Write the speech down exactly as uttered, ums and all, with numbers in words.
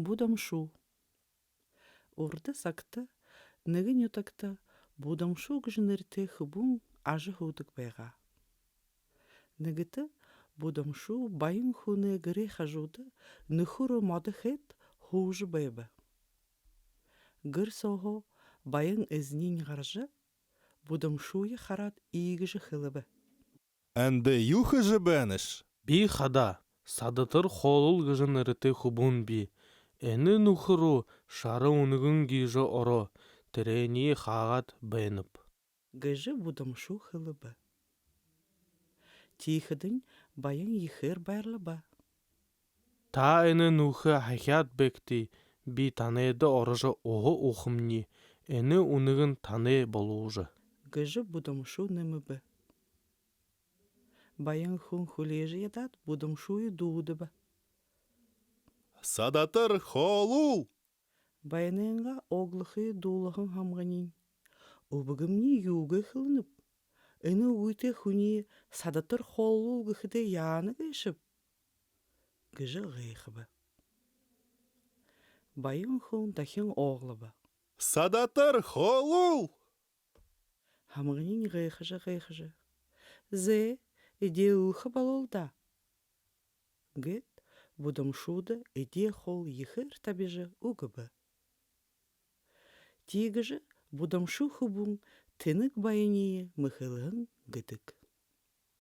Будамшуу. Урда сагта нэгэ нютагта Будамшуу гэжэ нэрэтэй хүбүүн ажаһуудаг байгаа. Нэгэтэ Будамшуу баян хүнэй гэрэй хажууда нүхэрөө модо хээд һуужа байба. Гэр сооһоо баян эзэниинь гаража, Будамшууе хараад, иигэжэ хэлэбэ: Эндэ юу хэжэ байнаш? Би хадаа Садатар Хоолуул гэжэ нэрэтэй хүбүүн би. Энэ нүхэ руу шара үнэгэн гүйжэ ороо, тэрээниие хаагаад байнаб, гэжэ Будамшуу хэлэбэ. Тиихэдэнь баян ехээр баярлаба. Та энэ нүхэ хахяад байгты, би танайда орожо уһа уухамни, энэ үнэгэн танай болуужа, гэжэ Будамшуу нэмэбэ. Баян хүн хүлеэжэ ядаад, Будамшууе дуудаба: Садатар Хоолуул! Баянайнгаа ооглохые дуулаһан һамганиинь: Үбгэмни юу гээ хэлэнэб? Энэ үгытэй хүниие Садатар Хоолуул гэхэдээ яана гээшэб? гэжэ гайхаба. Баян хүн дахин ооглобо: Садатар Хоолуул! Һамганиинь гайхажа, гайхажа: Зэ, эдеэ үгэхэ болоол даа, гээд, Будамшууда эдеэ хоол ехээр табижа үгэбэ. Тиигэжэ Будамшуу хүбүүн тэнэг баяниие мэхэлһэн гэдэг.